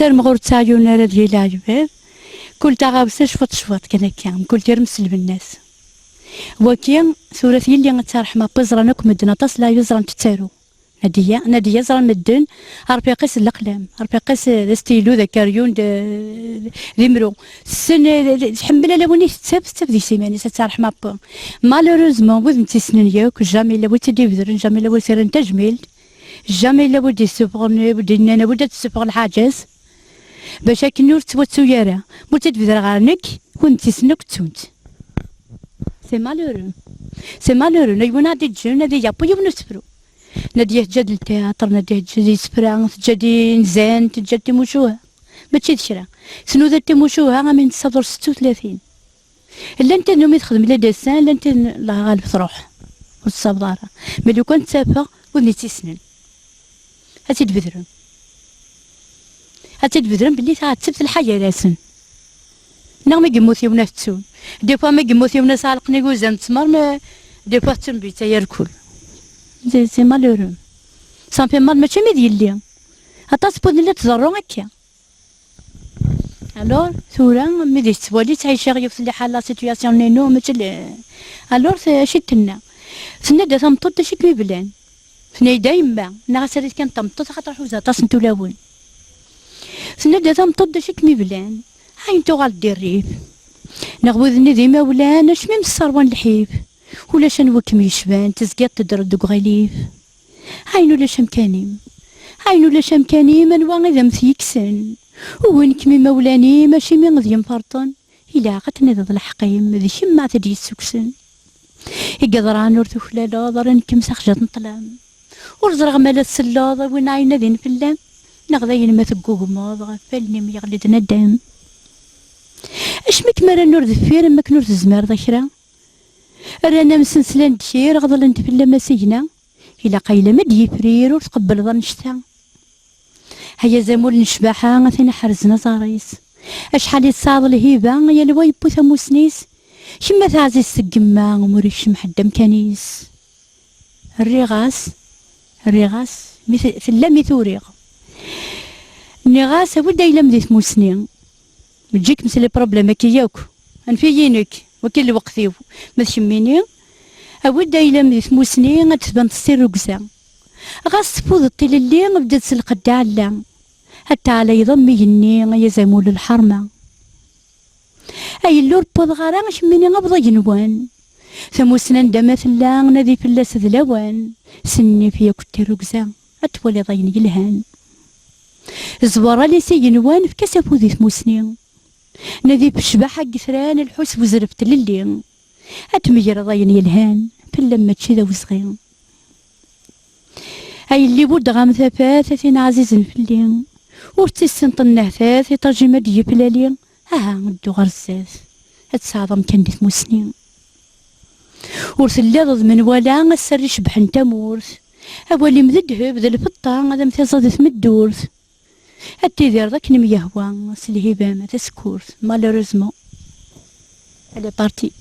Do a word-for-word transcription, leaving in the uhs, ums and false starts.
Armeɣ ur ttaɛyun ara deg-i leɛyub-ad. Kul taɣawsa cwiṭ cwiṭ kan akka, mkul tirmt s lbenna-s. Waki, tura yelli ad tt-arḥem, ẓran akk medden aṭas leɛyub, ẓran tettaru. Nadiya, Nadiya ẓran medden, arfiq-is d leqlam, arfiq-is d astilu, d akeryun, d, d imru. Tessen, tḥemmel ala win i tettaf, tettaf deg-s iman-is, ad tt-arḥem. Malheureusement, wid n-tt-issnen yakk, jamais yella wi tt-id-ibedren, jamais yella wi s-irran tajmilt, jamais yella wi d-issufɣen, wi d-innan, wi d-ad tessufɣ lḥaǧa-s. Bac akken ur tettwattu ara. Ma ur tt-id-bedreɣ ɣer nekk, wid n-tt-issnen akk ttun-tt. C'est malheureux. C'est malheureux. Yiwen ad d-iǧǧen, ad iyapu yiwen usefru. Nadiya teǧǧa-d ltiyaṭer, Nadiya teǧǧa-d isefra, teǧǧa-d inzan, teǧǧa-d timucuha. Mačči d kra. Tnuda-d timucuha, am ayen tessaweḍ ɣer setta u tlatin. Llant tid umi texdem les dessins, llant tid n-, Allah ɣaleb, truḥ. Ur tessaweḍ ara. Mais lukan ttafeɣ, wid n-tt-issnen. Ad tt-id-bedren. Ad tt-id-bedren belli tɛetteb telḥa gar-asen. Neɣ mi yemmut yiwen ad t-ttun. Des fois mi yemmut yiwen ad s-ɛelqen iguzan n ttmer, mais des fois ttun bita yerkul. C'est, c'est malheureux. Ça me fait mal, mačči mi d yelli. Aṭas n wudem la tḍerru akka. Alors, tura, mi d yettwali ttɛiceɣ yiwet n liḥala, situation-inu, mačči l-, alors, t-, acu i d-tenna? Tenna-d a tameṭṭut, d acu i kem-iblan? Tenna-yi-d a yemma, nniɣ-as err-it kan d tameṭṭut, axaṭer ḥuza aṭas n tulawin. Tenna-d a tameṭṭut, d acu i kem-iblan? Ayen tuɣal d irrif. Neɣ wid-nni d imawlan, acmi msserwan lḥif. Ulac anwa kem-yecban, tezgiḍ teddreḍ deg uɣilif. Ayen ulac amkan-im. Ayen ulac amkan-im, anwa i d am-t-yekksen? Uwin-kem imawlan-im, acimi d yemferṭen? Ilaq ad tnidiḍ lḥeqq-im, d kemm ad t-id-yessukksen. I yeḍran ur tuklaleḍ, rran-kem s axjat n ṭṭlam. Ur ẓriɣ ma la tselleḍ, a win ɛinadin fell-am, neɣ d ayen ma teggugmeḍ, ɣef wallen-im yeɣli-d nadam. Acmi kem-rran ur deffir, am akken ur tezmireḍ a kra? Rran-am senslan d kir, ɣeḍlen-d fell-am asigna. Ilaq ayla ma d-yifrir, ur tqebbleḍ annect-a. Ay azamul n ccbaḥa, a tin iḥerzen aẓar-is. Acḥal i tesɛiḍ lhiba, yal wa yewwi tamusni-s. Kemm a taɛzizt seg yemma, ur ikcem ḥedd amkan-is. Rriɣ-as, rriɣ-as, mi t-, tella mi t-uriɣ. Nniɣ-as, awi-d ayla-m di tmusni. Eǧǧ-ikem s les problèmes-agi yakk. Anef-iyi nekk, wagi lweqt-iw. Ma d kemmini, awi-d ayla-m di tmusni, ad d-tban s tirrugza. Ɣas tfudeḍ tilelli, bded s lqedd aɛella. Ad teɛlayeḍ am igenni, ay azamul n lḥerma. A yelli ur wwiḍeɣ ara, kemmini abḍ agenwan. Tamusni anda ma tella, nadi fell-as d lawan. S nnif yakk d tirrugza, ad twaliḍ ayen yelhan. Ẓwer alis igenwan, efk-as afud i tmusni. Nadi f ccbaḥa n yetran, lḥu s wezref tlelli. Ad tmegreḍ ayen yelhan, fell-am mačči d awezɣi. A yelli buddeɣ-am tafat, a tin ɛzizen fell-i. Ur tt-issineḍ nnehtat, iṭaj-im ad d-yeflali. Aha, ddu ɣer zdat. Ad tesɛuḍ amkan di tmusni. Ur telliḍ d menwala, ass-a icebḥen tamurt. Awal-im d ddheb, d lfeṭṭa, ad am-t-iẓid di tmeddurt. Ad tidireḍ akken im-yehwa, s lhiba-m tasekkurt. Malheureusement, elle est partie.